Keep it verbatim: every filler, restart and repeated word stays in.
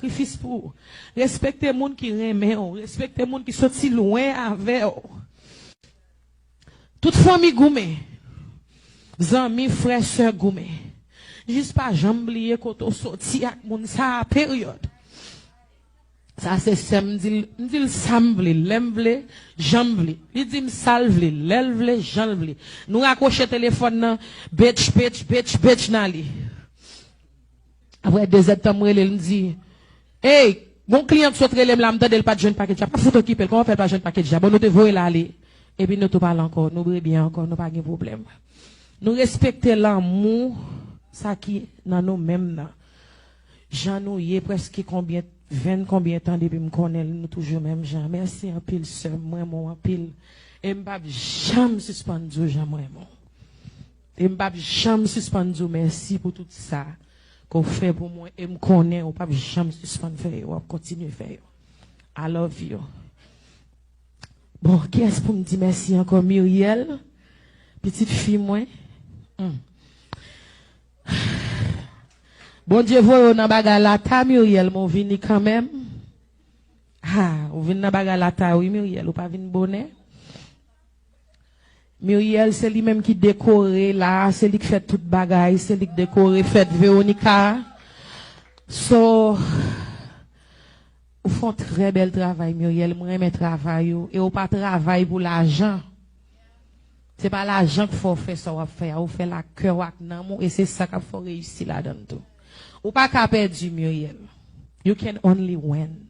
sakrifis pou ou. Respekte moun ki renmen w. Respekte moun ki soti lwen avè w. Tout fanmi goumen. Zanmi, frè, sè goumen. Jis pa janm bliye kote w soti ak moun sa a, peryòd. Sa se sè m, m di l, m di l sa m vle, lè m vle, jan m vle. Li di m sa l vle, lè l vle, jan l vle. Nou rakwoche telefòn nan, bitch, bitch, bitch, bitch, nan li. Apre de zèdtan, m rele l, m di, hey, gon kliyan k sot rele m la, m tande l pa t jwenn pakèt la. Pa fout okipe l, kòman fè l pa jwenn pakèt la? Bon, nou te voye l ale. Epi nou tou pale ankò, nou rebyen ankò, nou pa gen pwoblèm. Nou respekte lanmou, sa ki nan nou menm nan. Jan nou ye, prèske konbyen, ven konbyen tan depi m konnen l, nou toujou menm jan. Mèsi anpil, sè m, mwen renmen w anpil. E m p ap janm sispann di w jan m renmen w. E m p ap janm sispann di w mèsi pou tout sa ke w fè pou mwen. E m konnen ou p ap janm sispann fè yo, w ap kontinye fè yo. I love you. Bon, kiyès pou m di mèsi ankò? Muriel, pitit fi mwen. Hmm. Bondye voye w nan bagay la ta, Muriel, men w vini kanmenm. Ha, ou vin nan bagay la ta, wi, Muriel, ou pa vin bonè. Muriel, se li menm ki dekore la, se li k fè tout bagay, se li k dekore fèt Veronica. So, ou fè yon trè bèl travay, Muriel. Mwen renmen travay ou. E ou pa travay pou lajan. Se pa lajan k fè w fè sa w ap fè a. Ou fè l ak kè w, ak nanm ou, e se sa k ap fè w reyisi ladan l tou. Ou pa ka pèdi, Muriel. You can only win.